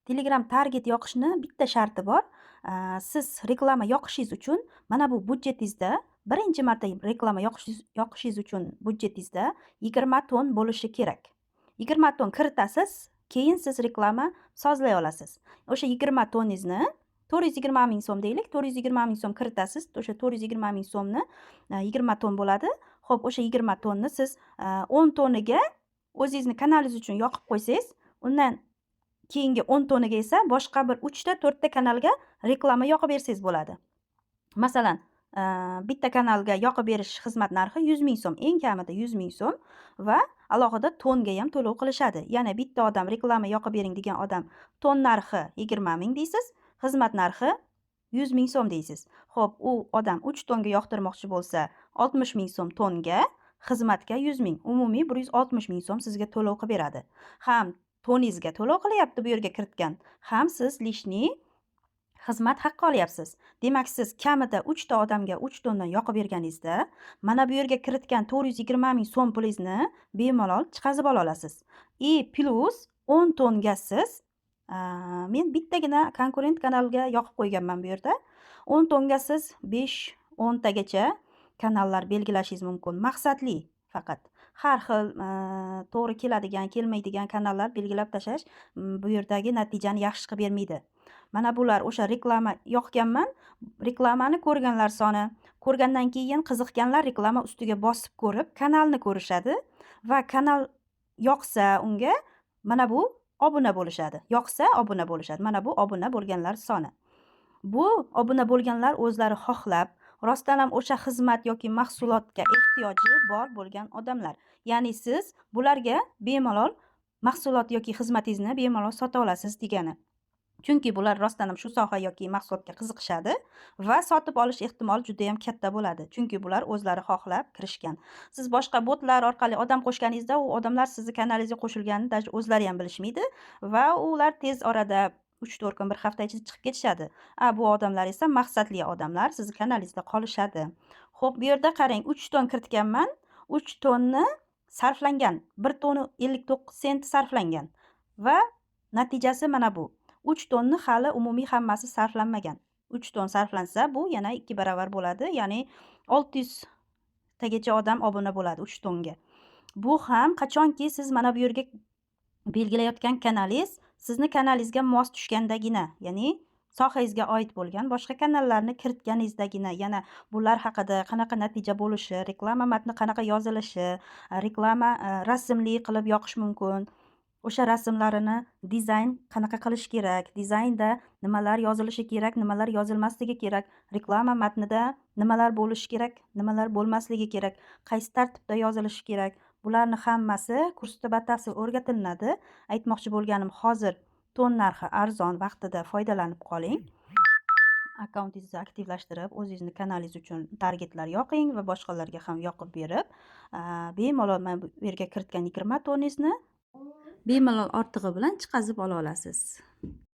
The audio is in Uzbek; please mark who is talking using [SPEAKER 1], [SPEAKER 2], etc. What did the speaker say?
[SPEAKER 1] Telegram target yoqishni bitta sharti bor. Siz reklama yoqishingiz uchun mana bu budjetingizda, birinchi marta reklama yoqishingiz uchun budjetingizda 20 ton bo'lishi kerak. 20 ton kiritasiz, keyin siz reklama sozlay olasiz. O'sha 20 toningizni, 420 ming so'm deylik, 420 ming so'm kiritasiz. O'sha 420 ming so'mni 20 ton bo'ladi. Ho'p, o'sha 20 tonni siz 10 toniga o'zingizni kanalingiz uchun yoqib qo'ysangiz, undan keyingi 10 toniga esa boshqa bir uchta, to'rtta kanalga reklama yoqib bersangiz bo'ladi. Masalan, bitta kanalga yoqib berish xizmat narxi 100 ming so'm, eng kamida 100 ming so'm va alohida tonga ham to'lov qilishadi. Ya'ni bitta odam, reklama yoqib bering degan odam, ton narxi 20 ming deysiz, xizmat narxi 100 ming so'm deysiz. Ho'p, u odam 3 tonga yoqtirmoqchi bo'lsa, 60 ming so'm tonga, xizmatga 100 ming, umumiy 160 ming so'm sizga to'lov qilib beradi. Ham toningizga to'lov qilyapti bu yerga kiritgan, ham siz лишний xizmat haqqi olyapsiz. Demak, siz kamida uchta odamga 3 tondan yoqib berganingizda, mana bu yerga kiritgan 420 ming so'm pulingizni bemalol chiqazib ola olasiz. И плюс 10 tonga siz, men bittagina конкурент kanalga yoqib qo'yganman bu yerda, 10 tonga siz 5-10 tagacha kanallar belgilashingiz mumkin. Maqsadli faqat. Har xil to'g'ri keladigan, kelmaydigan kanallar belgilab tashlash bu yerdagi natijani yaxshi qilib bermaydi. Mana bular o'sha reklama yoqganman, reklamani ko'rganlar soni. Ko'rgandan keyin qiziqqanlar reklama ustiga bosib ko'rib, kanalni ko'rishadi va kanal yoqsa unga, mana bu obuna bo'lishadi. Yoqsa, obuna bo'lishadi. Mana bu obuna bo'lganlar soni. Bu obuna bo'lganlar o'zlari xohlab, rostdan ham o'sha xizmat yoki mahsulotga ehtiyoji bor bo'lgan odamlar. Ya'ni siz bularga bemalol mahsulot yoki xizmatingizni bemalol sota olasiz degani. Chunki bular rostdan ham shu soha yoki mahsulotga qiziqishadi va sotib olish ehtimoli judayam katta bo'ladi. Chunki bular o'zlari xohlab kirishgan. Siz boshqa botlar orqali odam qo'shganingizda, u odamlar sizni kanalingizga qo'shilganini даже o'zlari ham bilishmaydi va ular tez orada, 3-4 kun, bir hafta ichida chiqib ketishadi. A bu odamlar esa maqsadli odamlar, sizni kanalingizda qolishadi. Xo'p, bu yerda qarang, 3 ton kiritganman. 3 tonni sarflangan. 1 toni 59 sent sarflangan va natijasi mana bu. 3 tonni hali umumiy hammasi sarflanmagan. 3 ton sarflansa, bu yana 2 baravar bo'ladi. Ya'ni 600 tagacha odam obuna bo'ladi 3 tonga. Bu ham qachonki siz mana bu yerga belgilayotgan kanalingiz sizni kanalingizga mos tushgandagina, ya'ni sohangizga oid bo'lgan boshqa kanallarni kiritganingizdagina. Yana bular haqida, qanaqa natija bo'lishi, reklama matni qanaqa yozilishi, reklama rasmli qilib yoqish mumkin. O'sha rasmlarini dizayn qanaqa qilish kerak, dizaynda nimalar yozilishi kerak, nimalar yozilmasligi kerak, reklama matnida nimalar bo'lishi kerak, nimalar bo'lmasligi kerak, qaysi tartibda yozilishi kerak. Bularni hammasi kursda batafsil o'rgatilinadi. Aytmoqchi bo'lganim, hozir ton narxi arzon vaqtida foydalanib qoling. Akkauntingizni aktivlashtirib, o'zingizni kanalingiz uchun targetlar yoqing va boshqalarga ham yoqib berib, bemalol mana bu yerga kiritgan 20 toningizni bemalol ortig'i bilan chiqazib ola olasiz.